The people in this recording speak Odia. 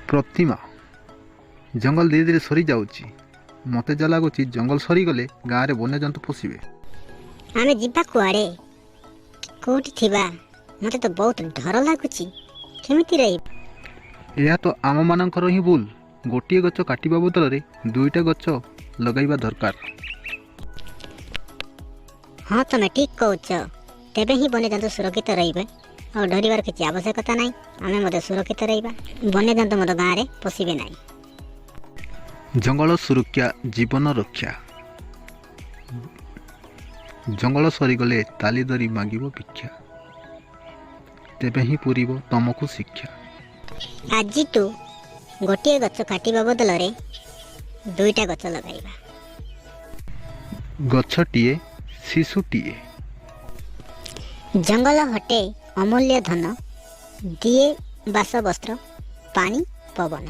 ପ୍ରତିମା, ଜଙ୍ଗଲ ଧୀରେ ଧୀରେ ସରିଯାଉଛି। ମୋତେ ଯାହା ଲାଗୁଛି, ଜଙ୍ଗଲ ସରିଗଲେ ଗାଁରେ ବନ୍ୟଜନ୍ତୁ ପଶିବେ। ଆମେ ଯିବା କୁଆଡ଼େ? କୋଉଠି ଥିବା? ମୋତେ ତ ବହୁତ ଡର ଲାଗୁଛି। କେମିତି ରହିବି? ଏହା ତ ଆମମାନଙ୍କର ହିଁ ଭୁଲ। ଗୋଟିଏ ଗଛ କାଟିବା ବଦଳରେ ଦୁଇଟା ଗଛ ଲଗାଇବା ଦରକାର। ହଁ, ତମେ ଠିକ୍ କହୁଛ। ତେବେ ହିଁ ବନ୍ୟଜନ୍ତୁ ସୁରକ୍ଷିତ ରହିବେ ଆଉ ଡରିବାର କିଛି ଆବଶ୍ୟକତା ନାହିଁ। ଆମେ ମଧ୍ୟ ସୁରକ୍ଷିତ ରହିବା, ବନ୍ୟଜନ୍ତୁ ମଧ୍ୟ ଗାଁରେ ପଶିବେ ନାହିଁ। ଜଙ୍ଗଲ ସୁରକ୍ଷା ଜୀବନ ରକ୍ଷା। ଜଙ୍ଗଲ ସରିଗଲେ ତାଲି ଧରି ମାଗିବ ଭିକ୍ଷା। ତେବେ ହିଁ ପୁରିବ ତମକୁ ଶିକ୍ଷା। ଆଜିଠୁ ଗୋଟିଏ ଗଛ କାଟିବା ବଦଳରେ ଦୁଇଟା ଗଛ ଲଗାଇବା। ଗଛଟିଏ ଶିଶୁଟିଏ। ଜଙ୍ଗଲ ଅଟେ ଅମୂଲ୍ୟ ଧନ, ଦିଏ ବାସ, ବସ୍ତ୍ର, ପାଣି, ପବନ।